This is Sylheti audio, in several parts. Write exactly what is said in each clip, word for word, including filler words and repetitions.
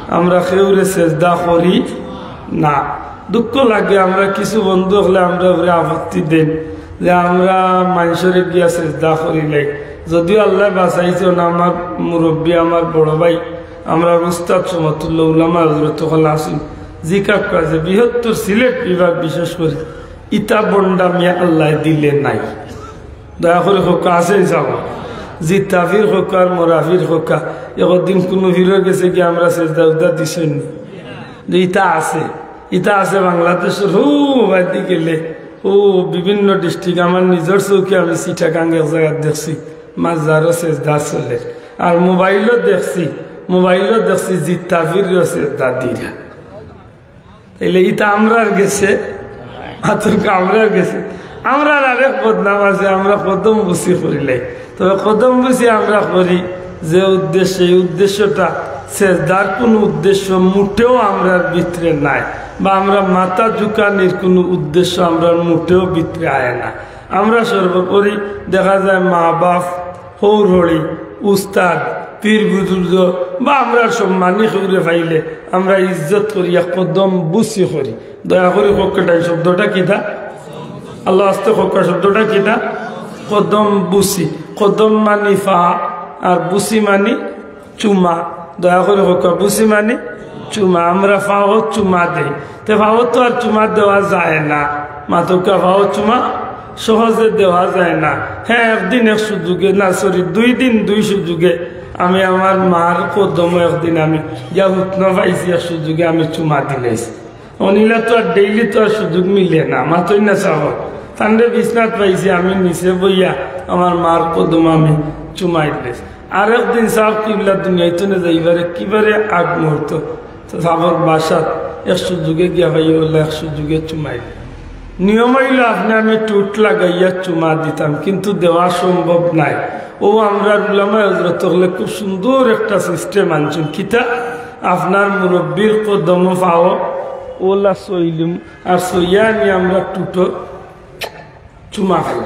আমরা কেউরে সেজদা করি না। দুঃখ লাগে, আমরা কিছু বন্ধু অকলে আমরার উপরে আপত্তি দেইন যে আমরা মানষরে গিয়া সেজদা করিলাই। যদিও আল্লায় বাঁচাইছইন, আমার মুরব্বি, আমার বড় ভাই, আমরার উস্তাদ সমতুল্য উলামা হজরত অকল আছইন, জিকাউক্কা যে বৃহত্তর সিলেট বিভাগ বিশেষ করি ইতা ভন্ডামি আল্লায় দিলে নাই। দয়া করি কউক্কা, আছে ইনশাআল্লাহ? জিত্তা পীর কউক্কা আর মরা পীর কউক্কা, একদিন কুনু পীরর গেছে গিয়া আমরা সেজদা উজদা দিছইন নি? যে ইতা আছে, ইতা আছে বাংলাদেশর হউ বায়দি গেলে, অউ বিভিন্ন district, আমার নিজর চউখে আমি চিটাগাং এক জাগাত দেখছি, মাজারো সেজদা চলের। আর মোবাইলো দেখছি, মোবাইলো দেখছি জিত্তা পীররেও সেজদা দিরা। তাইলে ইতা আমরার গেছে, আতর আমরার গেছে। আমরার আরেক বদনাম আছে, আমরা কদম বুসি করিলাই। তবে কদম বুসি আমরা করি যে উদ্দেশ্যে, এই উদ্দেশ্যটা সেজদার কুনু উদ্দেশ্য মুটেও আমরার ভিতরে নাই, বা আমরা মাথা ঝুকানির কুনু উদ্দেশ্য আমরার মুটেও ভিতরে আয় না। আমরা সর্বোপরি দেখা যায় মা বাপ, হউর হড়ি, উস্তাদ, পীর বুজুর্গ বা আমরার সম্মানী কেউরে পাইলে আমরা ইজ্জত করি, এক কদম বুসি করি। দয়া করি কউক্কা, শব্দটা কিতা? আল্লাহ আস্তে কউক্কা, শব্দটা কিতা? কদম বুসি। কদম মানি পা, আর বুসি মানি চুমা। দয়া করি কউক্কা, বুসি মানি চুমা। আমরা পাও চুমা দেই, তে পাও তো আর চুমা দেওয়া যায় না। মাতউক্কা, পাও চুমা সহজে দেওয়া যায় না। হ্যাঁ, একদিন এক সুযোগে, না, sorry, দুই দিন দুই সুযোগে আমি আমার মার কদমো একদিন আমি গিয়া হুতনা পাইছি, এক সুযোগে আমি চুমা দিলাইছি। অনিলা তো আর daily তো আর সুযোগ মিলে না, মাতইন না সাব। তানরে বিছনাত পাইছি, আমি নিচে বইয়া আমার মার কদমো আমি চুমা দিলাইছি। আরেকদিন সাব কিবলা দুনিয়াইত নে যাইবার একেবারে আগ মুহূর্ত, তো সাবর বাসাত এক সুযোগে গিয়া পাইয়া বললা, এক সুযোগে চুমা দিলাইছি। নিয়ম অইলো আপনে আমি ঠুট লাগাইয়া চুমা দিতাম, কিন্তু দেওয়া সম্ভব নায়। অউ আমরার উলামায়ে হজরত অকলে খুব সুন্দর একটা system আনছইন। কিতা? আপনার মুরব্বির কদমো পাও অলা ছইলিমু, আর ছইয়া আনি আমরা ঠুটো চুমা খাই।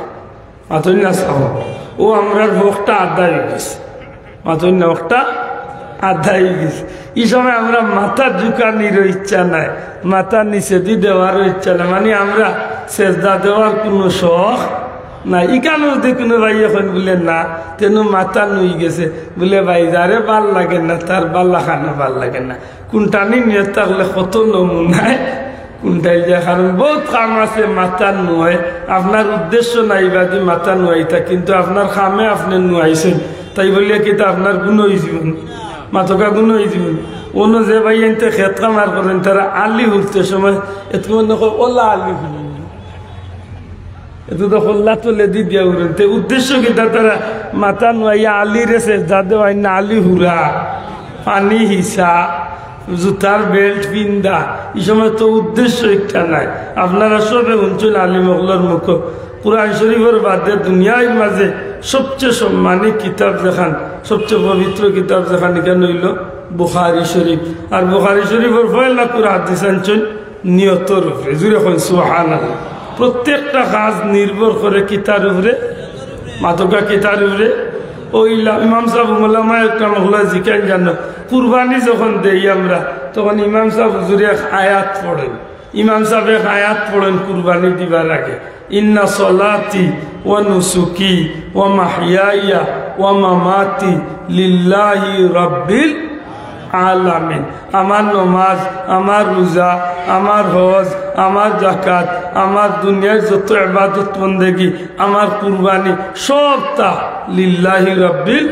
মাতইন না সাব? অউ আমরার হকটা আদায় অইগেছে। মাতইন না, হকটা আদায় অইগেছে। ই সময় আমরা মাথা ঝুকানিরও ইচ্ছা নাই, মাথা নিচেদি দেওয়ারও ইচ্ছা নাই। মানি আমরা সেজদা দেওয়ার কুনু শখ নাই। ইখানো যদি কুনু ভাইয়ে কইন বুলে, না, তেনু মাথা নুইগেছে, বুলে, ভাই, যারে ভালা লাগে না, তার ভালা খানো ভালা লাগে না। কুনটানি নিয়ত থাকলে কত নমুনায় কুনটাই যায়, কারণ বউত কাম আছে মাথা নুয়ায়। আপনার উদ্দেশ্য নাই বাদি মাথা নুয়াইতা, কিন্তু আপনার কামে আপনে নুয়াইছইন, তাই বলিয়া কিতা আপনার গুনা অইযিবো নি? মাতউক্কা, গুনা অইযিবো নি? অনো যে ভাইয়াইন্তে খেত কামার করইন, তারা আলি হুরতে সময় এতক্ষণ কয়, অলা আলি হুরইন। এতো তো কল্লা তলেদি দিয়া উড়ইন। তে উদ্দেশ্য কিতা? তারা মাথা নুয়াইয়া আলিরে সেজদা দেওয়াইন না, আলি হুরা, পানি হিসা, জুতার belt পিন্দা, ই সময় তো উদ্দেশ্য একটা নাই। আপনারা সবে হুনছইন আলিম অকলর মুখো, কুরআন শরীফর বাদে দুনিয়ার মাঝে সবচেয়ে সম্মানী কিতাব যেখান, সবচেয়ে পবিত্র কিতাব যেখান, ইখান অইলো বুখারী শরীফ। আর বুখারী শরীফর পয়লা কুরআন হাদিস আনছইন নিয়তর উপরে। জুরে কইন সুবহানাল্লাহ। প্রত্যেকটা কাজ নির্ভর করে কিতার উপরে? মাতউক্কা, কিতার উপরে? অউ ইলা-, ইমাম সাব, উলামায়ে কেরাম অকলে জিকাইন জানো, কুরবানি যখন দেই আমরা, তখন ইমাম সাব হুজুরে এক আয়াত পড়ইন। ইমাম সাব এক আয়াত পড়ইন কুরবানি দিবার আগে, "ইন্না সলাতি ওয়া নুসুকি ওয়া মাহইয়ায়া ওয়া মামাতি লিল্লাহি রাব্বিল আলামিন।" আমার নমাজ, আমার রোজা, আমার হজ, আমার যাকাত, আমার দুনিয়ার যত ইবাদত বন্দেগি, আমার কুরবানি, সবতা লিল্লাহি রাব্বিল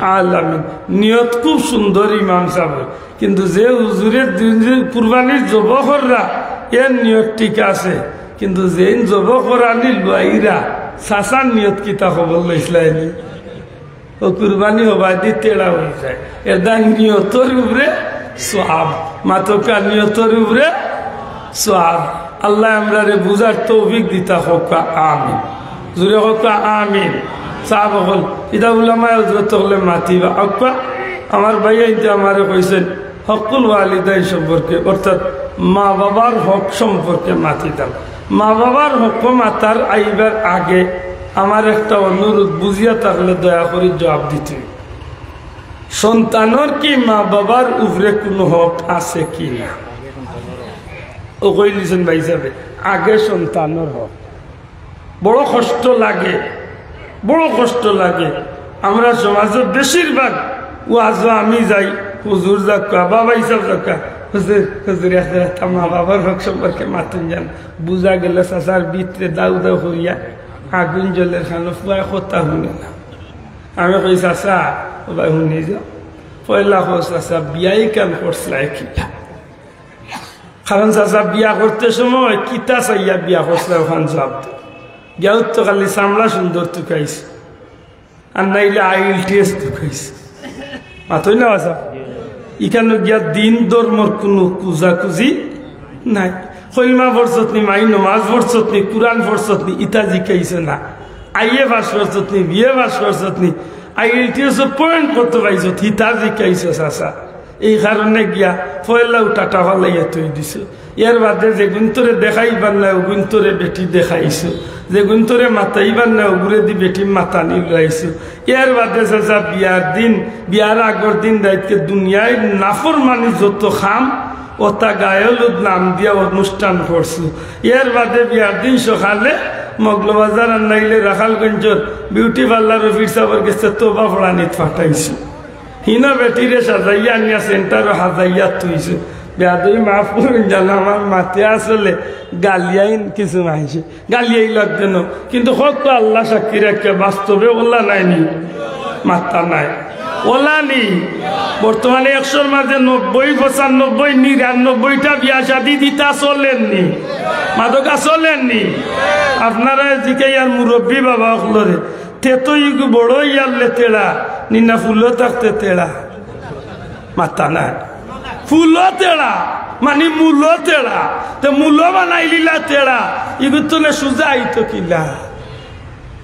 আলামিন। নিয়ত খুব সুন্দর ইমাম সাবর, কিন্তু যে হুজুরে দিন দিন কুরবানির জবো কররা, এর নিয়ত ঠিক আছে, কিন্তু যেইন জবো করানি লইরা, চাচার নিয়ত কিতা খবর লইছলায়নি? অউ কুরবানি হবায়দি তেড়া অইযায়। এরদায় নিয়তর উপরে সওয়াব। মাতউক্কা, নিয়তর উপরে সওয়াব। আল্লায় আমরারে বুঝার তৌফিক দিতা কউক্কা, আমিন। জুরে কউক্কা, আমিন। সাব অকল, ইতা উলামায়ে হজরত অকলে মাতিবা। আউক্কা, আমার ভাইয়াইন্তে আমারে কইছইন, হক্কুল ওয়ালিদাইন সম্পর্কে, অর্থাৎ মা বাবার হক সম্পর্কে মাতিতাম। মা বাবার হক মাতার আইবার আগে আমার একটা অনুরোধ, বুঝিয়া থাকলে দয়া করি জবাব দিতে। সন্তানর কি মা বাবার উপরে কুনু হক আছে কি না? ও কইলিছইন ভাই সাবে, আগে সন্তানর হক। বড় কষ্ট লাগে, বড় কষ্ট লাগে। আমরা সমাজো বেশিরভাগ ওয়াজো আমি যাই, হুজুর যাউক্কা, বাবা হিসাব যাউক্কা, "হুজুর, হুজুর, এক রাস্তা মা বাবার হক সম্পর্কে মাতুন যান।" বুঝা গেল চাচার ভিতরে দাউ দাউ করিয়া আগুন জ্বলের, খানো ফুয়ায় কথা হুনে না। আমি কই, "চাচা, ও ভাই হুনি যাও, পয়লা কও চাচা, বিয়াই কান করছলায় কিতা?" কারণ চাচা বিয়া করতে সময় কিতা চাইয়া বিয়া করছলায়, অখান জবাব দেও। গিয়াউ তো খালি চামড়া সুন্দর তুকাইছে, আর নাইলে আইএলটিএস তুকাইছে। মাতইন না চাচা? ইখানো গিয়া দিন ধর্মর কুনু কুজাকুজি নাই। কলমা পড়ছত নি, মাই নমাজ পড়ছত নি, কুরআন পড়ছত নি, ইতা জিকাইছে না। আইএ পাস করছত নি, বিএ পাস করছত নি, আইএলটিএস পয়েন্ট কত পাইছত, হিতা জিকাইছে চাচা। এই কারণে গিয়া পয়লাউ টাটা ফালাইয়া থই দিছো। এর বাদে যেগুইনতরে দেখাইবার নায়, ওগুইনতরে বেটি দেখাইছো। যেগুইনতরে মাতাইবার নায়, ওগুরেদি বেটি মাতানি লইছো। এর বাদে চাচা বিয়ার দিন, বিয়ার আগর দিন রাইতকে দুনিয়ার নাফরমানি যত কাম, অতা গায়ে হলুদ নাম দিয়া অনুষ্ঠান করছো। এর বাদে বিয়ার দিন সকালে মৌলভীবাজার আর নাইলে রাখালগঞ্জর বিউটি পার্লারর পীর সাবর গেছে তওবা পড়ানিত পাঠাইছো। হিনো বেটিরে সাজাইয়া আনিয়া সেন্টারো হাজাইয়া থইছো। বেয়াদবি মাফ করইন জানো, আমার মাতে আসলে গালিয়াইন কিছু মাইনষে। গালিয়াই লাগতো না। কিন্তু হক তো আল্লাহ সাক্ষী রাখিয়া বাস্তবে অলা নায় নি? মাত্তা নাই। অলা নি? বর্তমানে একশোর মাঝে নব্বই, পঁচানব্বই, নিরানব্বইটা বিয়া শাদি দিতা চলের নি? মাদকা চলের নি? আপনারা জিকাইয়ার মুরব্বি বাবা অকলরে, তে তো ইগু বড় ইয়ার লেতেড়া, নি না ফুলো থাকতে তেড়া? মাত্তা নাই। ফুলো তেড়া, মানি মূলো তেড়া। তে মূলো বানাইলিলা তেড়া, ইগুর তনে সুজা আইতো কিলা?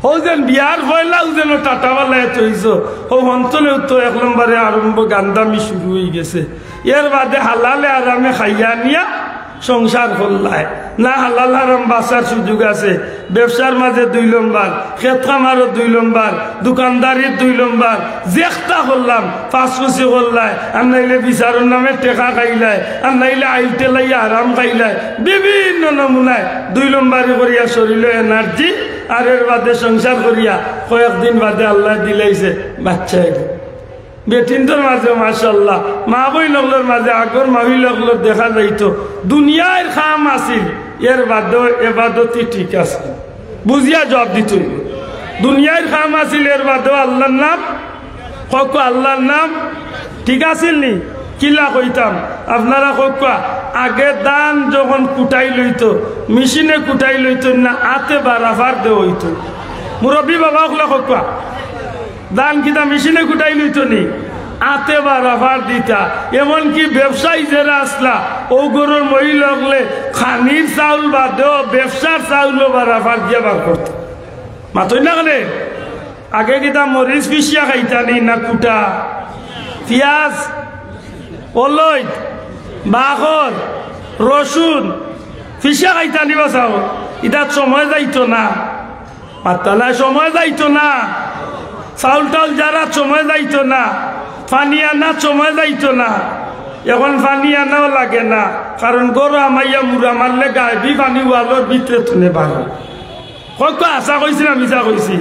হউ যেন বিয়ার পয়লাউ যেন টাটা ফালাইয়া থইছো, হউ হন্তনেউ তো এক নম্বরে আরম্ভ গান্দামি শুরু অইগেছে। এর বাদে হালালে আরামে খাইয়া নিয়া সংসার করলায়। না হালাল হারাম বাঁচার সুযোগ আছে। ব্যবসার মাঝে দুই লম্বর, খেত খামারও দুই লম্বর, দোকানদারির দুই লম্বর, যেখতা করলাম, ফাঁসফুসি করলায়, আর নাইলে বিচারর নামে টেকা খাইলায়, আর নাইলে আইল টেলাইয়া আরাম খাইলায়, বিভিন্ন নমুনায় দুই লম্বরি করিয়া শরীলো এনার্জি, আর এর বাদে সংসার করিয়া কয়েকদিন বাদে আল্লায় দিলাইছে বাচ্চা এগু। বেটিন্তর মাঝে মাশাআল্লাহ, মা বইন অকলর মাঝে আগর মা বইন অকলর দেখা যাইতো, দুনিয়ার কাম আছিল, এর বাদেও এবাদতি ঠিক আছে। বুঝিয়া জবাব দিত অইবো। দুনিয়ার কাম আছিল, এর বাদেও আল্লার নাম, কউক্কা আল্লার নাম ঠিক আছিল নি? কিলা কইতাম, আপনারা কউক্কা, আগে ধান যখন কুটাইল অইতো, মেশিনে কুটাইল অইতো না, আতে বারাফার দেওয়া অইতো। মুরব্বি বাবা অকলে কউক্কা, ধান কিতা মেশিনে কুটাইল অইতো নি? আতে বারাফার দিতা। এমনকি ব্যবসায়ী যেরা আছলা, অউ ঘরর মহিলা অকলে খানির চাউল বাদেও ব্যবসার চাউলও বারাফার দিয়া বার করতা। মাতইন না কেনে? আগে কিতা মরিচ পিষিয়া খাইতা নি না কুটা? পিয়াজ, অলইদ, বাখর, রসুন পিষিয়া খাইতা নি বা চাউল? ইতাত সময় যাইতো না। মাত্তা নাই, সময় যাইতো না। চাউল টাউল জারাত সময় যাইতো না। পানি আনাত সময় যাইতো না। এখন পানি আনাও লাগে না, কারণ ঘরো হামাইয়া মুড়া মারলে গায়েবি পানি ওয়ালর ভিতরে থনে বারো। কউক্কা, হাছা কইছি না মিছা কইছি?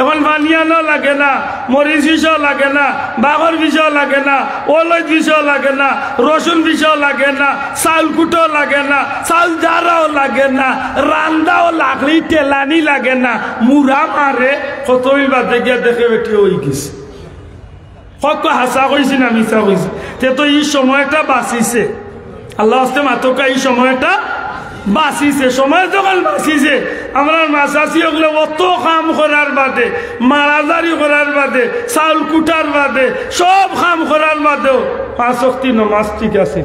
এখন পানি আনাও লাগে না, মরিচ পিষাও লাগে না, বাখর পিষাও লাগে না, অলইদ পিষাও লাগে না, রসুন পিষাও লাগে না, চাউল কুটাও লাগে না, চাউল জারাও লাগে না, রান্দাও লাকড়ি টেলানি লাগে না, মুড়া মারে, কতইল বাদে গিয়া দেখে বেটি অইগেছে। কউক্কা, হাছা কইছি না মিছা কইছি? তে তো ই সময়টা বাঁচিছে। আল্লার ওয়াস্তে মাতউক্কা, ই সময়টা বাঁচিছে। সময় যখন বাঁচিছে, আমরার মা চাচি অকলে অত কাম করার বাদে, মারাজারি করার বাদে, চাউল কুটার বাদে, সব কাম করার বাদেও পাঁচ ওয়াক্তি নমাজ ঠিক আছে।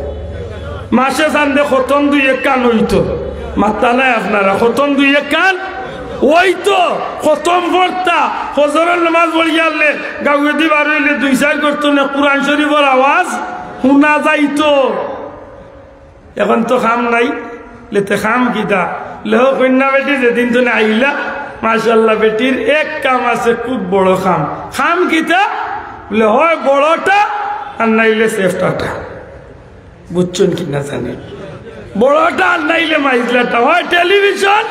মাসে চান্দে খতম দুই একখান অইতো। মাত্তা নাই আপনারা, খতম দুই একখান অইতো। খতম পড়তা, ফজরর নমাজ পড়িয়া আইলে, গাউয়েদি বার অইলে দুই চাইর ঘর থনে কুরআন শরীফর আওয়াজ হুনা যাইতো। এখন তো কাম নাই, লেতে কাম কিতা? লেহ কইন্যা বেটি যেদিন থনে আইলা, মাশাআল্লাহ, বেটির এক কাম আছে, খুব বড় কাম। কাম কিতা? বলে, "হয় বড়টা আর নাইলে সেফটাটা।" বুঝছইন কি না জানি, বড়টা আর নাইলে মাইজলাটা, হয় টেলিভিশন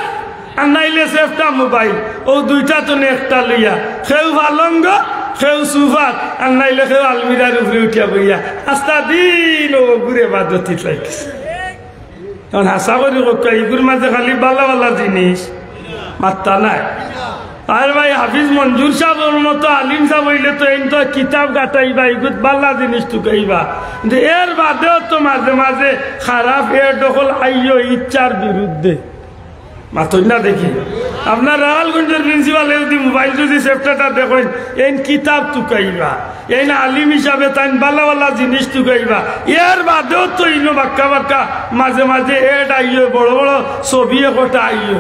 আর নাইলে সেফটা মোবাইল। অউ দুইটা তনে একটা লইয়া, কেউ পালঙ্গ, কেউ সুফাত, আর নাইলে কেউ আলমিরার উপরে উঠিয়া বইয়া আস্তা দিন অউ ঘুরে বাদতিত লাগিছে। অখন হাছা করি কউক্কা, ইগুর মাঝে খালি বালা বালা জিনিস, মাত্তা নাই। আর ভাই, হাফিজ মঞ্জুর সাবর মতো আলিম সাব অইলে তো এইন তো কিতাব গাটাইবা, ইগুত বালা জিনিস তুকাইবা, কিন্তু এর বাদেও তো মাঝে মাঝে খারাপ এর দখল আইও ইচ্ছার বিরুদ্ধে। মাতইন না দেখি। আপনার রাওয়ালগঞ্জর প্রিন্সিপালে যদি মোবাইল যদি সেফটাটা দেখইন, এইন কিতাব তুকাইবা, এইন আলিম হিসাবে তাইন বালা বালা জিনিস তুকাইবা। এর বাদেও তো ইনো বাক্কা বাক্কা মাঝে মাঝে এড আইও, বড় বড় ছবি একটা আইও।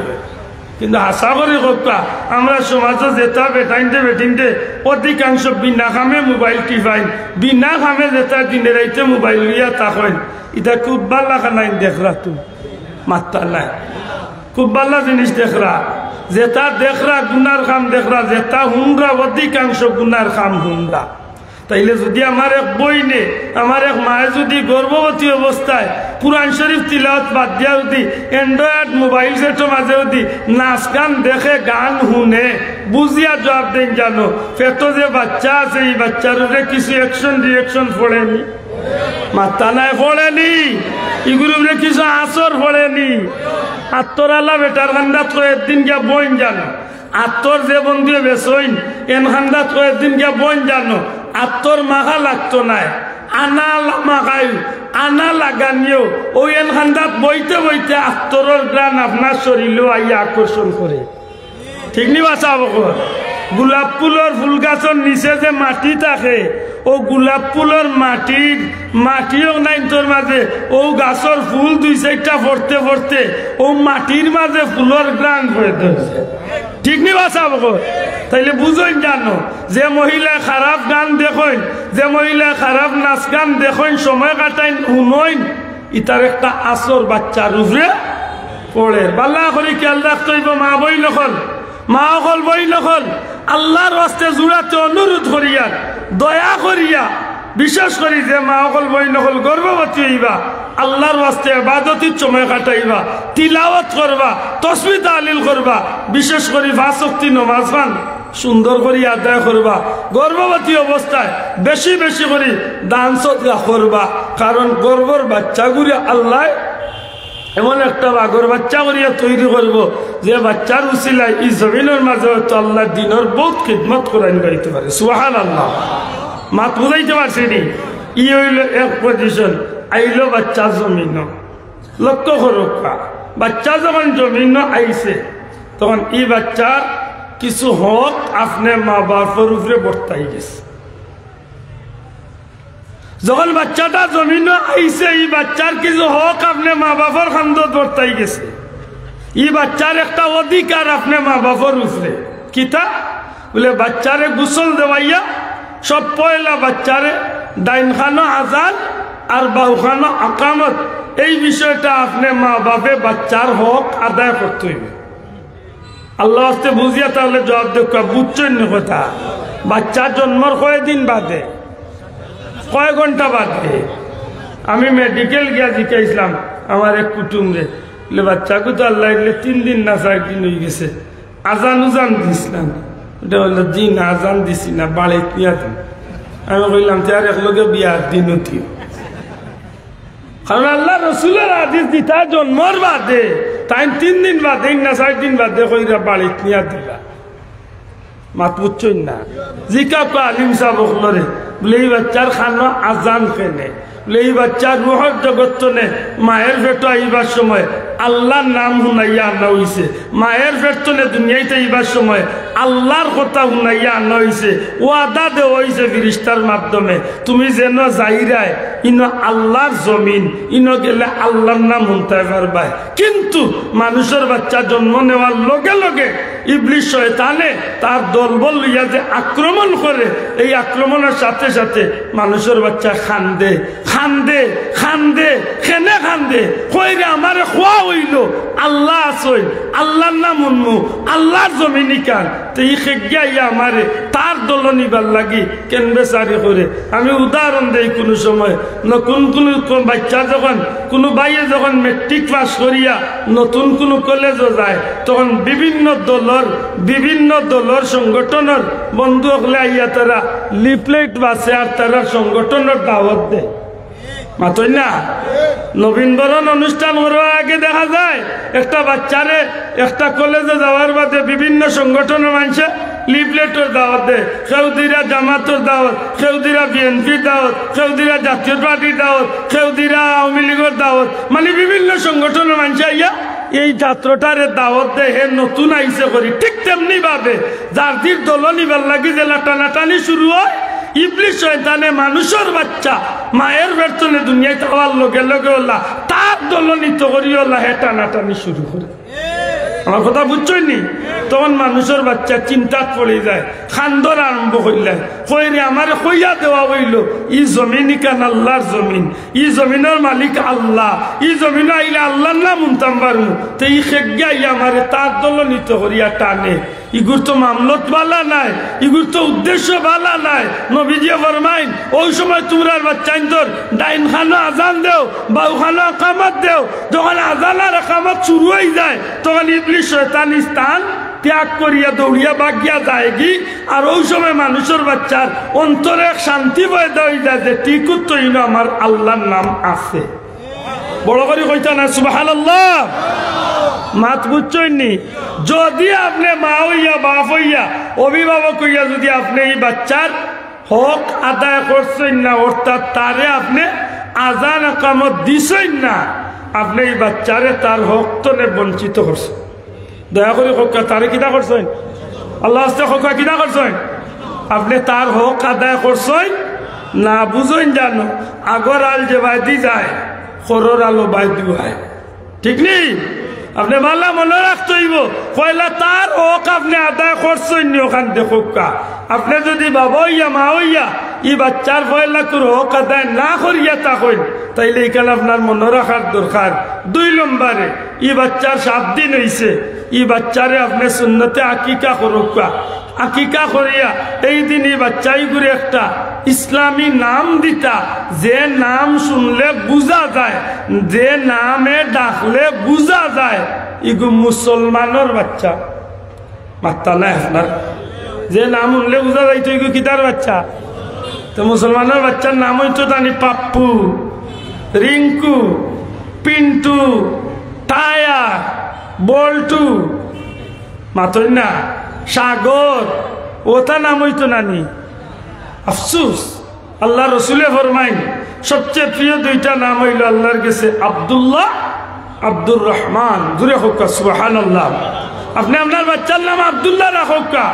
কিন্তু হাছা করি কউক্কা, আমরা সমাজো যেতা বেটাইন্তে বেটিন্তে অধিকাংশ বিনা কামে মোবাইল টিপাইন, বিনা কামে যেতা দিনে রাইতে মোবাইল লইয়া থাকইন, ইতা খুব বালা খানাইন দেখরা তো, মাত্তা নাই। খুব বালা জিনিস দেখরা, যেতা দেখরা গুনার কাম দেখরা, যেতা হুনরা অধিকাংশ গুনার কাম হুনরা। তাইলে যদি আমার এক বইনে, আমার এক মায়ে যদি গর্ভবতী অবস্থায় কুরআন শরীফ তিলাওয়াত বাদ দিয়া যদি Android মোবাইল সেটর মাঝে যদি নাচ গান দেখে, গান হুনে, বুঝিয়া জবাব দেইন জানো, পেটো যে বাচ্চা আছে, ই বাচ্চার উপরে কিছু অ্যাকশন রিঅ্যাকশন পড়েনি? মাত্তা নাই, পড়েনি? ইগুর উপরে কিছু আসর পড়েনি? আত্তর আলা বেটার কান্দাত কয় একদিন গিয়া বইন জানো, আত্তর যে বন্দিয়ে বেসইন, এন কান্দাত কয় একদিন গিয়া বইন জানো, আত্তর মাখা লাগতো নায়, আনা লা-, মাখাইও, আনা লাগানিও, অউ এন কান্দাত বইতে বইতে আত্তরর ঘ্রাণ আপনার শরীলো আইয়া আকর্ষণ করে। ঠিক নি বা ছাব অকল? গোলাপ ফুলর ফুল গাছর নিচে যে মাটি থাকে, অউ গোলাপ ফুলর মাটির, মাটি অনাইন্তর মাঝে অউ গাছর ফুল দুই চাইরটা পড়তে পড়তে অউ মাটির মাঝে ফুলর ঘ্রাণ পড়ে ধরছে। ঠিক নি বা ছাব অকল? তাইলে বুঝইন জানো, যে মহিলায় খারাপ গান দেখইন, যে মহিলায় খারাপ নাচ গান দেখইন, সময় কাটাইন, হুনইন, ইতার একটা আসর বাচ্চার উপরে পড়ের। বালা করি খেয়াল রাখতে অইবো, মা বইন অকল, মা অকল, বইন অকল, আল্লার ওয়াস্তে জুড়াতে অনুরোধ করিয়ার, দয়া করিয়া, বিশেষ করি যে মা অকল, বইন অকল গর্ভবতী অইবা, আল্লার ওয়াস্তে ইবাদতির সময় কাটাইবা, তিলাওয়াত করবা, তসবিহ তাহলিল করবা, বিশেষ করি পাঁচ ওয়াক্তি নমাজ পান সুন্দর করি আদায় করবা। গর্ভবতী অবস্থায় বেশি বেশি করি দান সদকা করবা, কারণ গর্ভর বাচ্চাগুরে আল্লায় এমন একটা বাঘর বাচ্চা করিয়া তৈরি করবো, যে বাচ্চার উসিলায় ই জমিনর মাঝে হয়তো আল্লার দিনর বউত খিদমত করাইন যাইতে পারে। সুবহানাল্লাহ। মাত বুঝাইতে পারছি নি? ই অইলো এক পজিশন। আইলো বাচ্চা জমিনো, লক্ষ্য করউক্কা, বাচ্চা যখন জমিনো আইছে, তখন ই বাচ্চার কিছু হক আপনে মা বাপর উপরে বর্তাই গেছে। যখন বাচ্চাটা জমিনো আইছে, ই বাচ্চার কিছু হক আপনে মা বাপর কান্দত বর্তাই গেছে। ই বাচ্চার একটা অধিকার আপনে মা বাপর উপরে। কিতা? বলে, বাচ্চারে গোসল দেওয়াইয়া সব পয়লা বাচ্চারে ডাইন কানো আজান আর বাউ কানো আকামত, এই বিষয়টা আপনে মা বাপে বাচ্চার হক আদায় করতে অইবো। আল্লার ওয়াস্তে বুঝিয়া তাইলে জবাব দেউক্কা, বুঝছইন নি কথা? বাচ্চা জন্মর কয়দিন বাদে, কয় ঘন্টা বাদে? আমি মেডিকেল গিয়া জিকাইছলাম আমার এক কুটুমরে, বলে, "বাচ্চাগু তো আল্লায় দিলে তিন দিন না চাইর দিন অইগেছে, আজান উজান দিস না?" ওটা বললো, "জি না, আজান দিছি না, বাড়িত নিয়া দিন।" আমি কইলাম, "তে আর একলগে বিয়ার দিন অতিও।" কারণ আল্লার রসুলর হাদিস দিতা জন্মর বাদে, তাইন তিন দিন বাদে, না চাইর দিন বাদে কইরা বাড়িত নিয়া দিলা। মাত বুঝছইন না? জিকাউক্কা আলিম সাব অকলরে, বলে, "ই বাচ্চার কানো আজান কেনে?" বলে, "ই বাচ্চার রুহর জগত তনে মায়ের পেটো আইবার সময় আল্লার নাম হুনাইয়া আনা অইছে, মায়ের পেট তনে দুনিয়াইত আইবার সময় আল্লার কথা হুনাইয়া আনা অইছে, ওয়াদা দেওয়া অইছে ফিরিস্তার মাধ্যমে, তুমি যেনো যাইরায়, ইনো আল্লার জমিন, ইনো গেলে আল্লার নাম হুনতায় পারবায়।" কিন্তু মানুষর বাচ্চা জন্ম নেওয়ার লগে লগে ইবলিস শয়তানে তার দলবল লইয়া যে আক্রমণ করে, এই আক্রমণর সাথে সাথে মানুষর বাচ্চা কান্দে, কান্দে, কান্দে, কেনে কান্দে, কইরে, "আমারে খোয়া অইলো, আল্লাহ আছইন, আল্লাহর নাম হুনমু, আল্লাহর জমিন ইখান, তে ই খেগিয়া আইয়া আমারে তার দলো নিবার লাগি কেনে বেচারি করে। আমি উদাহরণ দেই, কুনু সময় ন-, কুন কুন, কুন বাচ্চা যখন, কুনু ভাইয়ে যখন ম্যাট্রিক পাস করিয়া নতুন কুনু কলেজো যায়, তখন বিভিন্ন দলর, বিভিন্ন দলর সংগঠনর বন্ধু অকলে আইয়া তারা লিফলেট বাছে আর তারা সংগঠনর দাওয়াত দেয়। মাতইন না? নবীন বরণ অনুষ্ঠান করবার আগে দেখা যায় একটা বাচ্চারে একটা কলেজো যাওয়ার বাদে বিভিন্ন সংগঠনর মানষে লিফলেটর দাওয়াত দেয়, কেউ দিরা জামাতর দাওয়াত, কেউ দিরা বিএনপির দাওয়াত, কেউ দিরা জাতীয় পার্টির দাওয়াত, কেউ দিরা আওয়ামী লীগর দাওয়াত, মানে বিভিন্ন সংগঠনর মানষে আইয়া এই ছাত্রটারে দাওয়াত দেয়, হে নতুন আইছে করি। ঠিক তেমনি ভাবে যার দির দলো নিবার লাগি যেলা টানাটানি শুরু হয়, ইবলিস শয়তানে মানুষর বাচ্চা মায়ের পেট তনে দুনিয়াত আওয়ার লগে লগে অলা তার দলো নিতো করি অলা হে টানাটানি শুরু করে। আমার কথা বুঝছইন নি? তখন মানুষর বাচ্চা চিন্তাত পড়ি যায়, কান্দর আরম্ভ করিলায়, কয় রে, আমারে কইয়া দেওয়া অইলো, ই জমিন ইখান আল্লাহর জমিন, ই জমিনর মালিক আল্লাহ, ই জমিনো আইলে আল্লাহর নাম হুনতাম পারমু, তে ই খেগিয়া আইয়া আমারে তার দলো নিতো করিয়া টানে। ইগুর তো মামলত বালা নায়, ইগুর তো উদ্দেশ্য বালা নায়। নবীজিয়ে ফরমাইন, অউ সময় তুমরার বাচ্চাইন্তর ডাইন কানো আজান দেও, বাউ কানো একামত দেও। যখন আজান আর একামত শুরু অই যায়, তখন ইবলিস শয়তান স্থান ত্যাগ করিয়া দৌড়িয়া ভাগিয়া যায়গি। আর অউ সময় মানুষর বাচ্চার অন্তরে এক শান্তি পয়দা অই যায় যে, ঠিক তো ইনো আমার আল্লাহর নাম আছে। বড় করি কইতা না, সুবহানাল্লাহ। মাত বুঝছইন নি? যদি আপনে মা অইয়া, বাপ অইয়া, অভিভাবক অইয়া যদি আপনে ই বাচ্চার হক আদায় করছইন না, অর্থাৎ তারে আপনে আজান একামত দিছইন না, আপনে ই বাচ্চারে তার হক তনে বঞ্চিত করছইন। দয়া করি কউক্কা, তারে কিতা করছইন? আল্লাহ আস্তে কউক্কা, কিতা করছইন? আপনে তার হক আদায় করছইন না, বুঝইন জানো, আগর আল যে বায়দি যায়, খরর আলো বায়দি আয়। ঠিক নি? আপনে বালা মনো রাখতে অইবো, পয়লা তার হক আপনে আদায় করছইন নি, অখান দেখউক্কা। আপনে যদি বাবা অইয়া, মা অইয়া, ই বাচ্চার পয়লাকুর হক আদায় না করিয়া থাকইন, তাইলে ইখান আপনার মনো রাখার দরকার। দুই নম্বরে, ই বাচ্চার সাত দিন অইছে, ই বাচ্চারে আপনে সুন্নতে আকিকা করউক্কা। আকিকা করিয়া এই দিন ই বাচ্চাইগুরে একটা ইসলামী নাম দিতা, যে নাম শুনলে বুঝা যায়, যে নামে ডাকলে বুঝা যায়, ইগু মুসলমানর বাচ্চা। মাত্তা নাই আপনার? যে নাম শুনলে বুঝা যাইতো ইগু কিতার বাচ্চা। তো মুসলমানর বাচ্চার নাম অইতো তানি পাপ্পু, রিঙ্কু, পিন্টু, টায়া, বল্টু, মাতইন না, সাগর, অতা নাম অইতো নানি। আফসুস, আল্লার রসুলে ফরমাইন, সবচেয়ে প্রিয় দুইটা নাম অইলো আল্লার গেছে আব্দুল্লাহ, আব্দুর রহমান। জুরে কউক্কা, সুবহানাল্লাহ। আপনে আপনার বাচ্চার নাম আব্দুল্লাহ রাখউক্কা।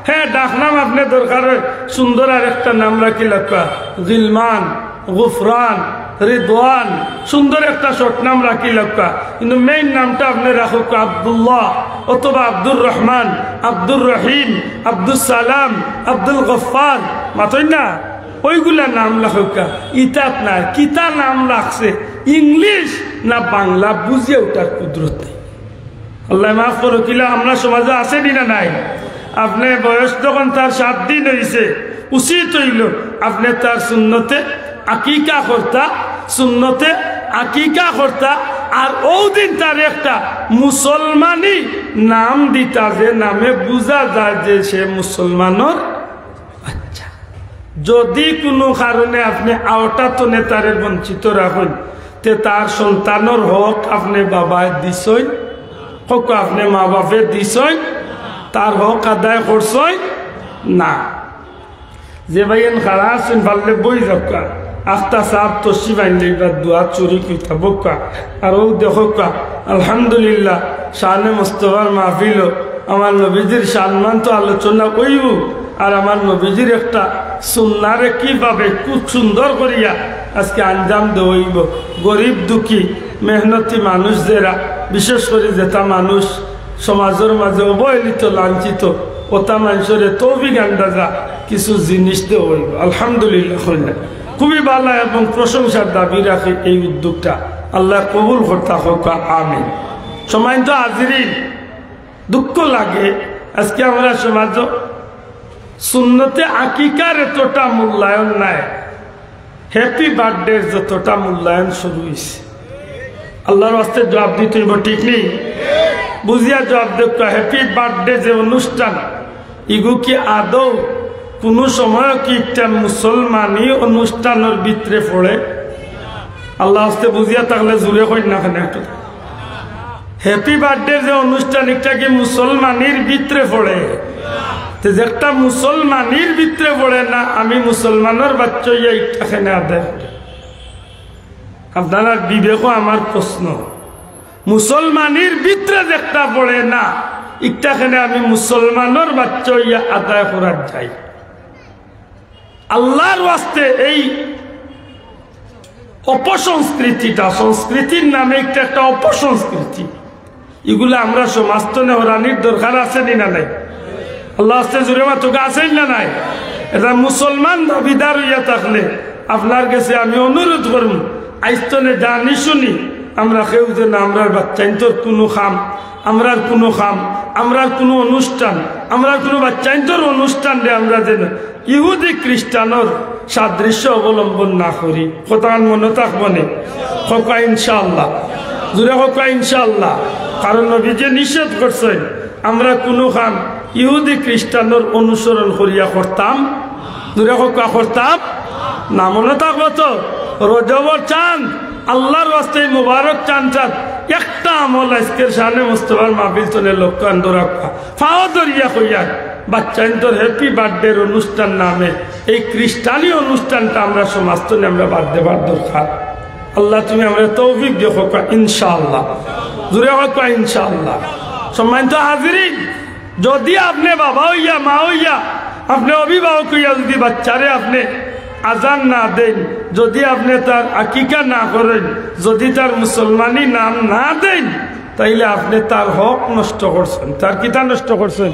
হ্যাঁ, ডাকনাম আপনে দরকার অয় সুন্দর আরেকটা নাম রাখিলাউক্কা, গিলমান, গুফরান, রিদওয়ান, সুন্দর একটা শর্ট নাম রাখিলাউক্কা, কিন্তু মেইন নামটা আপনে রাখউক্কা আব্দুল্লাহ অথবা আব্দুর রহমান, আব্দুর রহিম, আব্দুস সালাম, আব্দুল গফফার, মাতইন না? অউগুলা নাম রাখউক্কা। ইতাত নায়, কিতা নাম রাখছে, ইংলিশ না বাংলা, বুঝিয়া উঠার কুদরত নাই। আল্লায় মাফ করউক, ইলা আমরার সমাজো আছে নি না নাই? আপনে বয়স যখন তার সাত দিন অইছে, উচিত অইলো আপনে তার সুন্নতে আকিকা করতা, সুন্নতে আকিকা করতা, আর অউ দিন তার একটা মুসলমানি নাম দিতা, যে নামে বুঝা যায় যে সে মুসলমানর বাচ্চা। যদি কুনু কারণে আপনে আওটা তনে তারে বঞ্চিত রাখইন, তে তার সন্তানর হক আপনে বাবায় দিছইন, কউক্কা আপনে মা বাপে দিছইন, তার হক আদায় করছইন না। যে ভাইয়াইন খাড়া আছইন, পারলে বই যাউক্কা। আখতা সাব তশরিফ আনলে ইবার দোয়াত শরিক অইতা বউক্কা। আর অউ দেখউক্কা, আলহামদুলিল্লাহ, শানে মুস্তফার মাহফিলো আমার নবীজির শানমান তো আলোচনা অইবো, আর আমার নবীজির একটা সুন্নারে কিভাবে খুব সুন্দর করিয়া আজকে আঞ্জাম দেওয়া অইবো। গরিব দুঃখী মেহনতি মানুষ যেরা, বিশেষ করি যেতা মানুষ সমাজর মাঝে অবহেলিত, লাঞ্ছিত, অতা মানষরে তৌফিক আন্দাজা কিছু জিনিস দেওয়া অইবো। আলহামদুলিল্লাহ কইলা। খুবই ভালা এবং প্রশংসার দাবি রাখে এই উদ্যোগটা। আল্লায় কবুল করতা কউক্কা, আমিন। সম্মানিত হাজিরিন, দুঃখ লাগে, আজকে আমরা সমাজো সুন্নতে আকিকার এতটা মূল্যায়ন নাই। হ্যাপি বার্থডের যতটা মূল্যায়ন শুরু হইছে, আল্লাহর ওয়াস্তে জবাব দিতে হইব, ঠিক নি? বুঝিয়া জবাব দেউক্কা। হ্যাপি বার্থডে যে অনুষ্ঠান, ইগু কি আদৌ কুনু সময় কি একটা মুসলমানি অনুষ্ঠানর ভিতরে পড়ে? আল্লাহর ওয়াস্তে বুঝিয়া থাকলে জুরে কইন না কেনে একটু। হ্যাপি বার্থডে যে অনুষ্ঠান, একটা কি মুসলমানির ভিতরে পড়ে? তে যেটা মুসলমানির ভিতরে পড়ে না, আমি মুসলমানর বাচ্চা অইয়া ইটা কেনে আদায় করি? আপনারার বিবেকো আমার প্রশ্ন, মুসলমানির ভিতরে যেটা পড়ে না, ইটা কেনে আমি মুসলমানর বাচ্চা অইয়া আদায় করার যাই? আল্লাহর ওয়াস্তে এই অপসংস্কৃতিটা, সংস্কৃতির নামে একটা, একটা অপসংস্কৃতি, ইগুলা আমরা সমাজ তনে হরানির দরকার আছে নি না নাই? আল্লাহর ওয়াস্তে জুরে মাতউক্কা, আছে নি না নাই? এটা মুসলমান দাবিদার অইয়া থাকলে আপনার গেছে আমি অনুরোধ করমু, আইজ তনে জানি শুনি আমরা কেউ যেন আমরার বাচ্চাইন্তর কুনু কাম, আমরার কুনু কাম, আমরার কুনু অনুষ্ঠান, আমরার কুনু বাচ্চাইন্তর অনুষ্ঠানরে আমরা যেন ইহুদি খ্রিস্টানর সাদৃশ্য অবলম্বন না করি। কথাখান মনো থাকবো নে? কউক্কা ইনশাআল্লাহ। জুরে কউক্কা ইনশাআল্লাহ। কারণ নবীজিয়ে নিষেধ করছইন, আমরা কুনু কাম ইহুদি খ্রিস্টানর অনুসরণ করিয়া করতাম। জুরে কউক্কা, করতাম না। মনো থাকবো তো? রজবর চান, আল্লাহর ওয়াস্তে মুবারক চান, চান। একটা আমল আইজকের শানে মুস্তফার মাহফিল তনে লক্ষ্য আন্দোরা পাও ধরিয়া কইয়ার, বাচ্চাইন্তর হ্যাপি বার্থডের অনুষ্ঠান নামে এই খ্রিস্টানি অনুষ্ঠানটা আমরা সমাজ তনে আমরা বাদ দেবার দরকার। আল্লাহ তুমি আমরারে তৌফিক দিও, কউক্কা ইনশাআল্লাহ। জুরে কউক্কা ইনশাআল্লাহ। সম্মানিত হাজিরিন, যদি আপনে বাবা অইয়া, মা অইয়া, আপনে অভিভাবক অইয়া যদি বাচ্চারে আপনে আজান না দেইন, যদি আপনে তার আকিকা না করইন, যদি তার মুসলমানি নাম না দেইন, তাইলে আপনে তার হক নষ্ট করছইন। তার কিতা নষ্ট করছইন?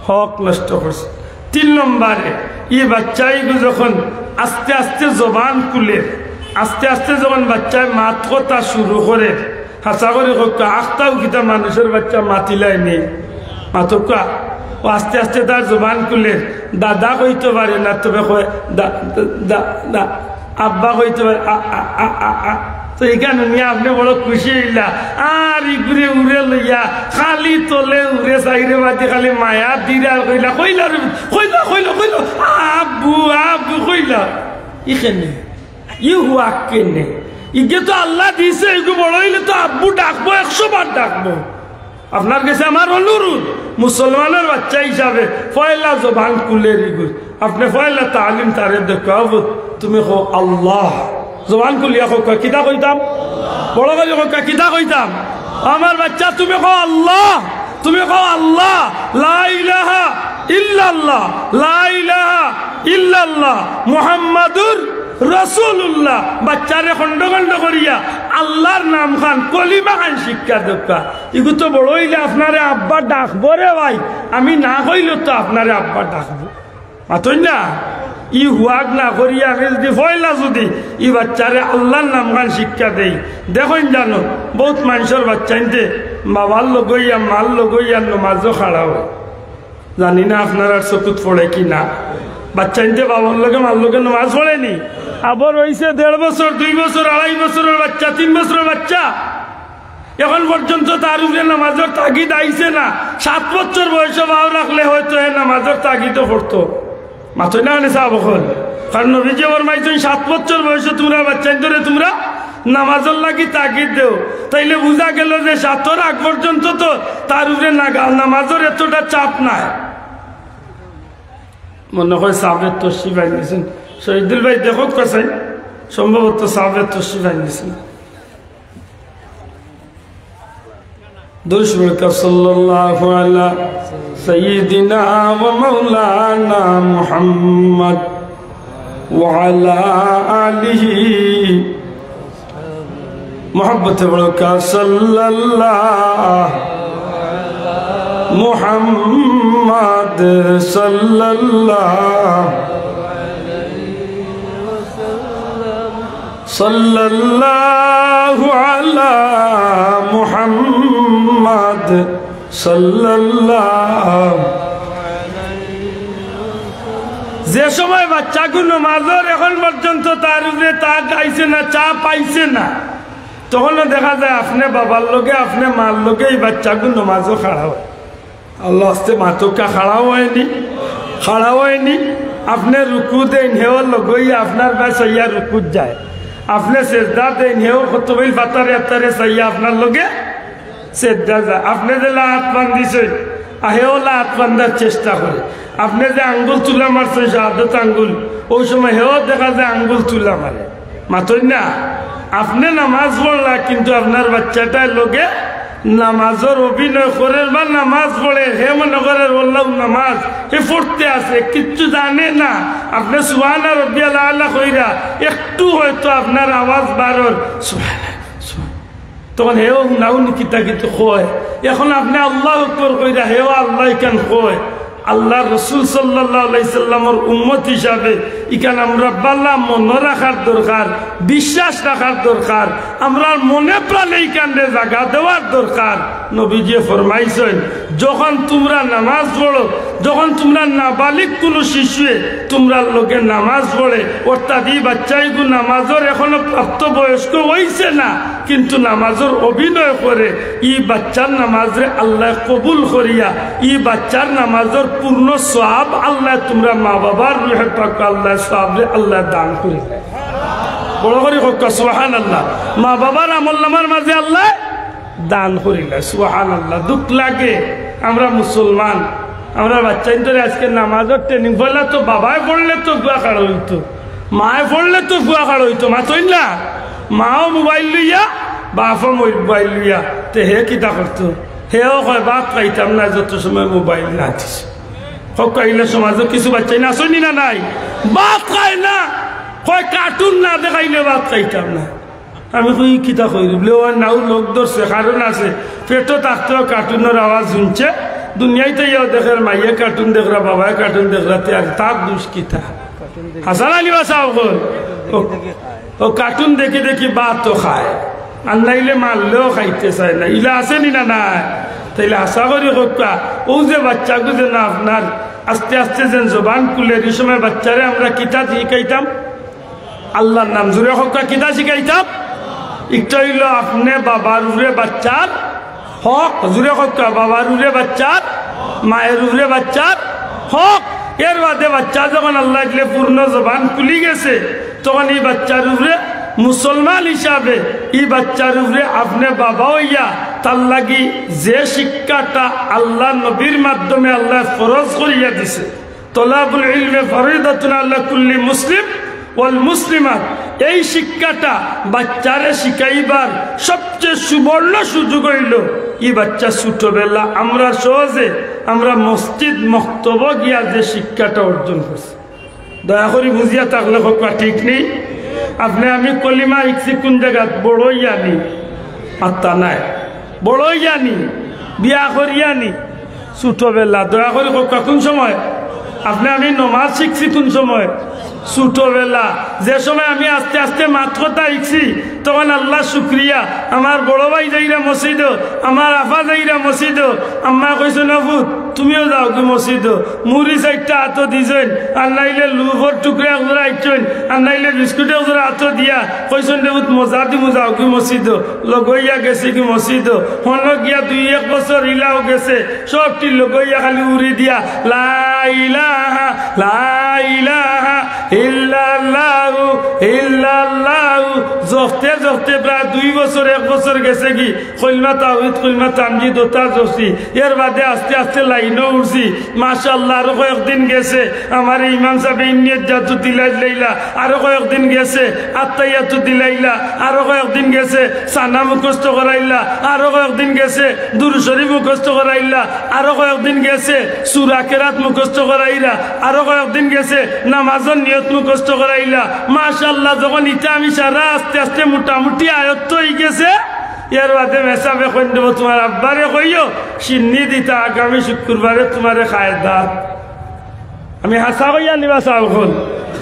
হক নষ্ট করছইন। তিন নম্বরে, ই বাচ্চাইগু যখন আস্তে আস্তে জবান খুলের, আস্তে আস্তে যখন বাচ্চায় মাত কথা শুরু করের, হাছা করি কউক্কা, আখতাউ কিতা মানুষর বাচ্চা মাতিলায় নি? মাতউক্কা। ও আস্তে আস্তে তার জবান খুলের, দাদা কইতো পারে না, তবে কয় দা-, দা-, দা-, দা-, আব্বা কইতো পারে, আ, আ, আ, আ, আ। তো ইখান হুনিয়া আপনে বড় খুশি অইলা। আর ইগুরে উরে লইয়া খালি তলে উরে চাইরে বাদে খালি মায়া দিরা কইলা, কইলা রে, কইলা, কইলা, কইলা, আব্বু, আব্বু কইলা। ইখানে, ই হুয়াক কেনে? ইগে তো আল্লায় দিছে, ইগু বড় অইলে তো আব্বু ডাকবো, একশো বার ডাকবো। আপনার গেছে আমার অনুরোধ, মুসলমানর বাচ্চা হিসাবে পয়লা জবান খুলের ইগুর, আপনে পয়লা তালিম তারে দেউক্কা, "আব্বু, তুমি কও আল্লাহ।" জবান খুলিয়া কউক্কা, "কিতা কইতাম?" বড় করি কউক্কা, "কিতা কইতাম?" আমার বাচ্চা, তুমি কও আল্লাহ, তুমি কও আল্লাহ, লা ইলাহা ইল্লাল্লাহ, লা ইলাহা ইল্লাল্লাহ, মুহাম্মাদুর রাসূলুল্লাহ। বাচ্চারে খণ্ড খণ্ড করিয়া আল্লাহর নাম খান, কলিমা খান শিক্ষা দেউক্কা। ইগু তো বড় অইলে আপনারে আব্বা ডাকবো রে ভাই, আমি না কইলে তো আপনারে আব্বা ডাকবো। মাতইন না? ই হুয়াক না করিয়া আমি যদি পয়লা যদি ই বাচ্চারে আল্লাহর নাম খান শিক্ষা দেই, দেখইন জানো, বউত মানষর বাচ্চাইন্তে বাবার লগে অইয়া, মার লগে অইয়া নমাজো খাড়া অয়। জানি না আপনারার চকুত পড়ে কি না। বাচ্চাইন্তে বাবার লগে, মার লগে নমাজ পড়ে নি? আবার অইছে দেড় বছর, দুই বছর, আড়াই বছরর বাচ্চা, তিন বছরর বাচ্চা। এখন পর্যন্ত তার উপরে নামাজর তাগিদ আইছে না। সাত বছর বয়সে পাও রাখলে হয়তো হে নামাজর তাগিদও পড়তো। মাতইন না কেনে সাব অকল? কারণ নবীজিয়ে ফরমাইছইন, "সাত বছর বয়সে তুমরা বাচ্চাইন্তরে তুমরা নামাজর লাগি তাগিদ দেও।" তাইলে বুঝা গেল যে সাতর আগ পর্যন্ত তো তার উপরে নাগা-, নামাজর এতটা চাপ নাই। মনে হয় সাবের তশরিফ আইন দিছেন। শহীদুল ভাই দেখো কোথায়? সম্ভবত সাবের তশরিফ আইন দিছেন। দুরূদ শরীফ পড়ুক্কা, সাল্লাল্লাহু আলা সাইয়্যিদিনা ওয়া মাওলানা মুহাম্মদ ওয়া আলা আলিহি। মহব্বতে পড়ুক্কা, সাল্লাল্লাহু মুহাম্মদ সাল্লাল্লাহু সাল্লাল্লাহু আলা মুহাম্মদ সাল্লাল্লাহু। যে সময় বাচ্চাগু নমাজর এখন পর্যন্ত তার উপরে তা গাইছে না, চা পাইছে না, তখনও দেখা যায় আপনে বাবার লগে, আপনে মার লগে এই বাচ্চাগু নমাজও খাড়া হয়। আল্লাহ আস্তে মাতকা খাড়া হয়নি, খাড়া হয়নি। আপনে রুকু দেইন, হেও লগইয়া আপনার বায় চাইয়া রুকুত যায়। আপনে সেজদা দেইন, হেও কতবিল ফাতারে আতারে চাইয়া আপনার লগে সেজদা যায়। আপনে যে লাত বান্ধিছইন, আ, হেও লাত বান্ধার চেষ্টা করে। আপনে যে আঙ্গুল তুলা মারছইন, শাহাদত আঙ্গুল, ওই সময় হেও দেখা যায় আঙ্গুল তুলা মারে। মাতইন না, আপনে নামাজ পড়লা, কিন্তু আপনার বাচ্চাটার লগে নামাজর অভিনয় করের বা নামাজ পড়ের, হে মনে করের অলাউ নামাজ, হে পড়তে আছে, কিচ্ছু জানে না। আপনে সুবহানা রব্বিয়াল আলা কইরা একটু হয়তো আপনার আওয়াজ বারর, সুবহানাল্লাহ, সুবহানাল্লাহ। তখন হেও নাউনি কিতা কিতা কয়। এখন আপনে আল্লাহু আকবার কইরা, হেও আল্লাহ ইখান কয়। আল্লাহর রসুল সাল্লাল্লাহু আলাইহি সাল্লামর উম্মত হিসাবে ইখান আমরা বালা মনো রাখার দরকার, বিশ্বাস রাখার দরকার, আমরার মনে প্রাণে ইখানরে জাগা দেওয়ার দরকার। নবীজিয়ে ফরমাইছইন, যখন তুমরা নামাজ পড়ো, যখন তুমরা নাবালিগ কুনু শিশুয়ে তুমরার লগে নামাজ পড়ে, অর্থাৎ ই বাচ্চাইগু নামাজর এখনো প্রাপ্তবয়স্ক অইছে না, কিন্তু নামাজর অভিনয় করে, ই বাচ্চার নামাজরে আল্লায় কবুল করিয়া ই বাচ্চার নামাজর পূর্ণ সওয়াব আল্লায় তুমরা মা বাবার রুহে পাক আল্লায় সওয়াবরে আল্লায় দান করি। বড় করি কউক্কা সুবহানাল্লাহ। মা বাবার আমলনামার মাঝে আল্লায় দান করিলা। সুবহানাল্লাহ। দুখ লাগে, আমরা মুসলমান, আমরা বাচ্চাইন্তরে আজকে নামাজর training, পয়লা তো বাবায় পড়লে তো ফুয়া খাড়া অইতো, মায়ে পড়লে তো ফুয়া খাড়া অইতো, মাতইন না? মাও মোবাইল লইয়া, বাপও মোবাইল লইয়া, তে হে কিতা করতো? হেও কয়, "ভাত খাইতাম না, যত সময় মোবাইল না দিছে।" কউক্কা, ইলা সমাজো কিছু বাচ্চাইন আছইন নি না নাই? ভাত খায় না, কয়, "কার্টুন না দেখাইলে ভাত খাইতাম না।" আমি কই, "কিতা কইরে?" বলে, "ও নাও লোক ধরছে, কারণ আছে, পেটো থাকতেও কার্টুনর আওয়াজ হুনছে, দুনিয়াইত আইয়াও দেখের মাইয়ে কার্টুন দেখরা, বাবায় কার্টুন দেখরা, তে আর তার দুষ কিতা?" হাসান আলী বাসা অকল, ও, ও কার্টুন দেখি দেখি ভাতও খায়, আর নাইলে মারলেও খাইতে চায় না, ইলা আছে নি না নাই? তাইলে আশা করি কউক্কা, ও যে বাচ্চাগু যে না আপনার আস্তে আস্তে যেন জবান খুলে, এই সময় বাচ্চারে আমরা কিতা শিখাইতাম? আল্লাহর নাম। জুরে কউক্কা, কিতা শিখাইতাম? একটা অইলো আপনে বাবার উপরে বাচ্চার হক, জুরে কউক্কা, বাবার উপরে বাচ্চার, মায়ের উপরে বাচ্চার হক। এর বাদে বাচ্চা যখন আল্লায় দিলে পূর্ণ জবান খুলি গেছে, তখন ই বাচ্চার উপরে মুসলমান হিসাবে ই বাচ্চার উপরে আপনে বাবা অইয়া তার লাগি যে শিক্ষাটা আল্লাহর নবীর মাধ্যমে আল্লায় ফরজ করিয়া দিছে, তলাবুল ইলমে ফরিদাতুন আলা কুল্লি মুসলিম ওয়াল মুসলিমাত। এই শিক্ষাটা বাচ্চারে শিখাইবার সবচেয়ে সুবর্ণ সুযোগ অইলো, ই বাচ্চা ছোটবেলা আমরা সহজে আমরা মসজিদ মক্তবো গিয়া যে শিক্ষাটা অর্জন করছি। দয়া করি বুঝিয়া থাকলে কউক্কা, ঠিক নি? আপনে আমি কলিমা শিখছি কুন জাগাত? বড় অইয়া নি? আত্তা নাই। বড় অইয়া নি? বিয়া করিয়া নি? ছোটবেলা। দয়া করি কউক্কা, কুন সময়? আপনে আমি নমাজ শিখছি কুন সময়? ছোটবেলা। যে সময় আমি আস্তে আস্তে মাত কথা শিখছি, তখন আল্লাহর শুকরিয়া, আমার বড় ভাই যাইরা মসজিদো, আমার আফা যাইরা মসজিদো। আম্মায় কইছইন, "ও পুত, তুমিও যাওগি মসজিদো।" মুড়ি চাইরটা আতো দিছইন, আর নাইলে লুফর টুকরা একজোড়া আইছইন, আর নাইলে বিস্কুট একজোড়া আতো দিয়া কইছইন, "রে পুত, মজা দিমু, যাওগি মসজিদো।" লগইয়া গেছেগি মসজিদো। হনো গিয়া দুই এক বছর ইলাও গেছে, সবটি লগইয়া খালি উড়ি দিয়া, "লা ইলাহা, লা ইলাহা ইল্লাল্লাহু, ইল্লাল্লাহু।" জখতে জখতে প্রায় দুই বছর, এক বছর গেছেগি। কলমা তাওহীদ, কলমা তামজিদ, ওটা জখছি। এর বাদে আস্তে আস্তে লাইনো উঠছি। মাশাআল্লাহ, আরো কয়েকদিন গেছে, আমারে ইমাম সাবে ইন্নিয়াত জাতু দিলাই দিলাইলা, আরো কয়েকদিন গেছে, আত্তাহিয়াতু দিলাইলা, আরো কয়েকদিন গেছে, সানা মুখস্থ করাইলা, আরো কয়েকদিন গেছে, দুরূদ শরীফ মুখস্থ করাইলা, আরো কয়েকদিন গেছে, সূরা কেরাত মুখস্থ করাইলা, আরো কয়েকদিন গেছে, নামাজর নিয়ত মুখস্থ করাইলা। মাশাআল্লাহ, যখন ইটা আমি সারা আস্তে আস্তে মোটামুটি আয়ত্ত অই গেছে, এর বাদে মেসাবে কইন দেবো, "তুমার আব্বারে কইও, সিন্নি দিতা আগামী শুক্রবারে তুমারে খায় দাত।" আমি হাছা কইয়ার নি বা চাও কইন?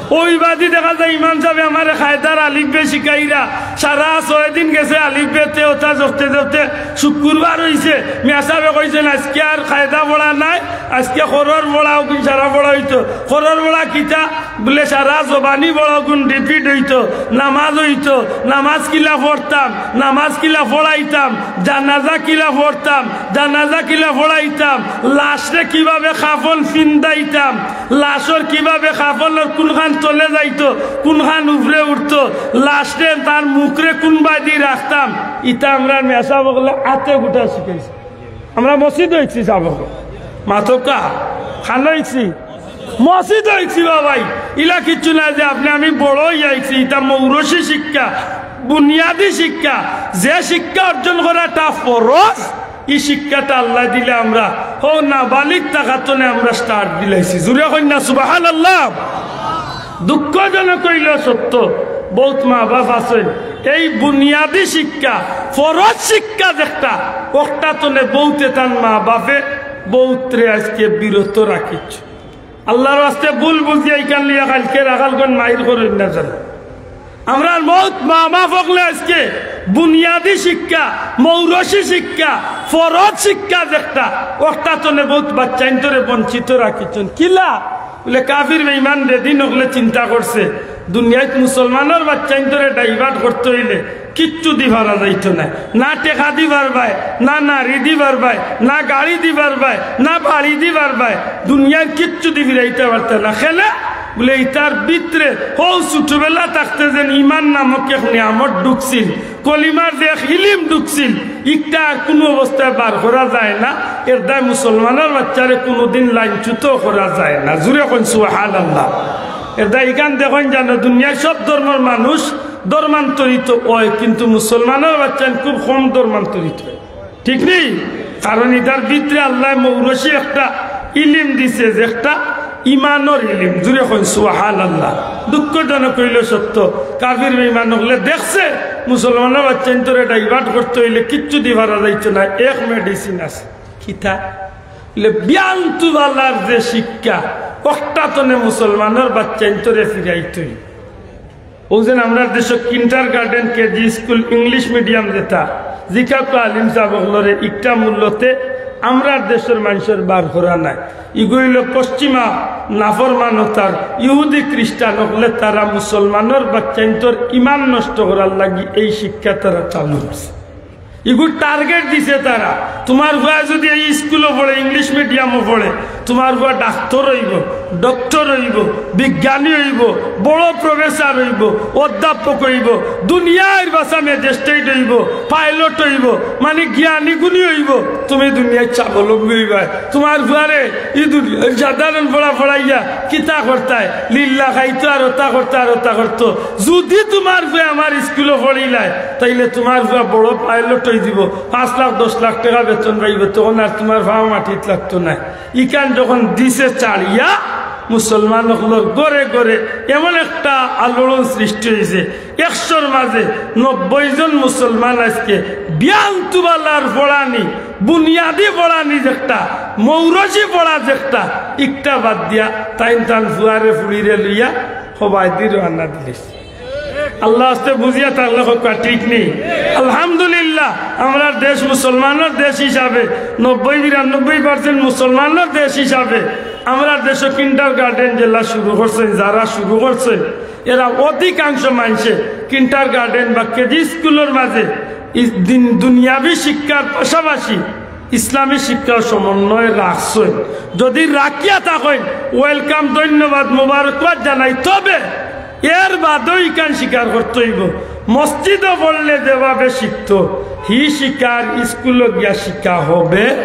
অউ বাদি দেখা যায় ইমাম সাবে আমারে কায়দার আলিফ বে শিখাইরা, সারা ছয় দিন গেছে আলিফ বেতে ওটা জপতে জপতে শুক্রবার অইছে। মিয়া সাবে কইছইন, "আইজকে আর কায়দা পড়া নাই, আইজকে করর পড়া অগুন সারা পড়া অইতো।" করর পড়া কিতা? বুলে, "সারা জবানি পড়া অগুন repeat অইতো, নামাজ অইতো, নামাজ কিলা পড়তাম, নামাজ কিলা পড়াইতাম, জানাজা কিলা পড়তাম, জানাজা কিলা পড়াইতাম, লাশরে কিভাবে কাফন ফিন্দাইতাম, লাশর কিভাবে কাফনর কুনখান তলে যাইতো, কুনখান উপরে উঠতো, লাশরে তার মুখরে কুনবায়দি রাখতাম।" ইতা আমরার মিয়া সাব অকলে আতে গুটা শিখাইছে। আমরা মসজিদো শিখছি সাব অকল। মাতকা, খানো শিখছি, মসজিদো শিখছি বাবাই। ইলা কিচ্ছু না যে আপনে আমি বড় অইয়া শিখছি, ইতা মৌরসি শিক্ষা, বুনিয়াদি শিক্ষা। যে শিক্ষা অর্জন করাটা ফরজ, ই শিক্ষাটা আল্লায় দিলে আমরা, হউ নাবালিগ থাকাত তনে আমরা start দিলাইছি। জুরে কইন না সুবহানাল্লাহ। দুঃখজনক অইলেও সত্য, বউত মা বাপ আছইন, এই বুনিয়াদি শিক্ষা, ফরজ শিক্ষা যেটা, অকটা তনে বউতে তান মা বাপে বউতরে আইজকে বিরত রাখিছ। আল্লার ওয়াস্তে ভুল বুঝিয়া ইখান লইয়া কাইলকে রাখালগণ মাইর করইন না যেন। আমরার বউত মা বাপ অকলে আইজকে বুনিয়াদি শিক্ষা, মৌরসি শিক্ষা, ফরজ শিক্ষা যেটা, অকটা তনে বউত বাচ্চাইন্তরে বঞ্চিত রাখিছইন। কিলা? বুলে, কাফির বেইমান বেদিন অকলে চিন্তা করছে, দুনিয়াত মুসলমানর বাচ্চাইন্তরে divert করতে অইলে কিচ্ছু দি পারা যাইতো নায়। না টেকা দি পারবায়, না নাড়ি দি পারবায়, না গাড়ি দি পারবায়, না বাড়ি দি পারবায়, দুনিয়ার কিচ্ছু দি ফিরাইতা পারতা না। কেনে? বুলে, ইতার ভিতরে হউ ছোটবেলা থাকতে যেন ইমান নামক এক নিয়ামত ঢুকছিল, কলিমার যে এক ইলিম ঢুকছিল, ইকটা আর কুনু অবস্থায় বার করা যায় না। এর দায় মুসলমানর বাচ্চারে কুনুদিন লাইনচ্যুত করা যায় না। জুরে কইন সুবহানাল্লাহ। এর দায় ইখান দেখইন জানো, দুনিয়ার সব ধর্মর মানুষ ধর্মান্তরিত অয়, কিন্তু মুসলমানর বাচ্চাইন খুব কম ধর্মান্তরিত অয়। ঠিক নি? কারণ ইতার ভিতরে আল্লায় মৌরসি একটা ইলিম দিছে, যে একটা ইমানর ইলিম। জুরে কইন সুবহানাল্লাহ। দুঃখজনক অইলেও সত্য, কাফির বেইমান অকলে দেখছে মুসলমানর বাচ্চাইন্তরে divert করতে অইলে কিচ্ছু দি পারা যাইতো নায়, এক medicine আছে। কিতা? বুলে, বিয়ান তুবালার যে শিক্ষা, অকটা তনে মুসলমানর বাচ্চাইন্তরে ফিরাইতই। অউ যেন আমরার দেশো kindergarten, KG school, English medium যেটা, জিকাউক্কা আলিম সাব অকলরে, ইকটা মূল্যতে আমরার দেশর মানষর বার করা নায়। ইগু অইলো পশ্চিমা নাফরমানতার ইহুদি খ্রিস্টান অকলে তারা মুসলমানর বাচ্চাইন্তর ইমান নষ্ট করার লাগি এই শিক্ষা তারা চালু করছে। ইগু target দিছে তারা, তুমার ফুয়া যুদি এই স্কুলো পড়ে, English medium-ও পড়ে, তুমার ফুয়া ডাক্তর অইবো, ডক্টর অইবো, বিজ্ঞানী অইবো, বড় professor অইবো, অধ্যাপক অইবো, দুনিয়ার বাসা magistrate অইবো, pilot অইবো, মানি জ্ঞানী গুণী অইবো। তুমি দুনিয়ার স্বাবলম্বী অইবায়। তুমার ফুয়ারে ই দুনিয়ার সাধারণ পড়া পড়াইয়া কিতা করতায়? লিল্লা খাইতো আর অতা করতো আর অতা করতো। যুদি তুমার ফুয়া আমার স্কুলো পড়িলায়, তাইলে তুমার ফুয়া বড় pilot অইযিবো, পাঁচ লাখ দশ লাখ টেকা বেতন পাইবো, তখন আর তুমার পাও মাটিত লাগতো নায়। ইখান যখন দিছে ছাড়িয়া, মুসলমান অকলর ঘরে ঘরে এমন একটা আলোড়ন সৃষ্টি অইছে, একশোর মাঝে নব্বই জন মুসলমান আইজকে বিয়ান তুবালার পড়ানি, বুনিয়াদি পড়ানি যেটা, মৌরসি পড়া যেটা, ইকটা বাদ দিয়া তাইন তান ফুয়ারে ফুড়িরে লইয়া হবায়দি রওয়ানা দিলিছে। আল্লার ওয়াস্তে বুঝিয়া থাকলে কউক্কা, ঠিক নি? আলহামদুলিল্লাহ, আমরার দেশ মুসলমানর দেশ হিসাবে, নব্বই বিরানব্বই percent মুসলমানর দেশ হিসাবে, আমরার দেশো kindergarten যেলা শুরু করছইন, যারা শুরু করছইন, এরা অধিকাংশ মানষে kindergarten বা কেজি স্কুলর মাঝে ই-, দিন, দুনিয়াবি শিক্ষার পাশাপাশি ইসলামী শিক্ষার সমন্বয় রাখছইন। যুদি রাখিয়া থাকইন, welcome, ধন্যবাদ, মোবারকবাদ জানাই। তবে এর বাদেও ইখান স্বীকার করতে অইবো, মসজিদো পড়লে যেভাবে শিখতো, হি শিক্ষা আর স্কুলো গিয়া শিক্ষা হবে?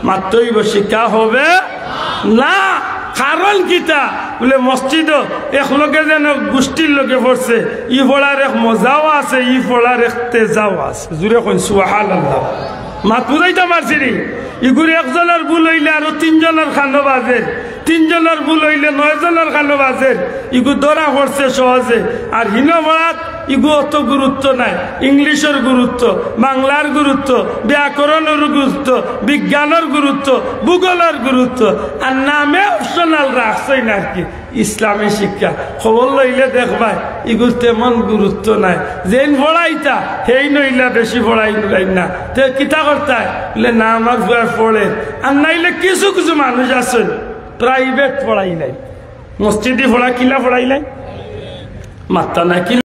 মাততে অইবো, শিক্ষা হবে না। কারণ কিতা? বুলে, মসজিদো একলগে যেন গুষ্টির লগে পড়ছে, ই পড়ার এক মজাও আছে, ই পড়ার এক তেজাও আছে। জুরে কইন, সুবহানাল্লাহ। মাত বুঝাইতাম পারছি নি? ইগুর একজনর ভুল অইলে আরো তিনজনর কানো বাজের, তিনজনর ভুল অইলে নয়জনর কানো বাজের। ইগু ধরা পড়ছে সহজে। আর হিনো পড়াত ইগু অত গুরুত্ব নাই। ইংলিশর গুরুত্ব, বাংলার গুরুত্ব, ব্যাকরণর গুরুত্ব, বিজ্ঞানর গুরুত্ব, ভূগোলর গুরুত্ব। আর নামে optional রাখছইন আর কি। ইসলামী শিক্ষা। খবর লইলে দেখবায়, ইগুর তেমন গুরুত্ব নাই। যেইন পড়াইতা, হেইন অইলা বেশি পড়াইন না। তে কিতা করতায়? বলে, "না, আমার পুয়ায় পড়ে।" আর নাইলে কিছু কিছু মানুষ আছইন, প্রাইভেট পড়াইলাইন, মসজিদি পড়া, কিলা পড়াইলাইন, মাত্তা নাই।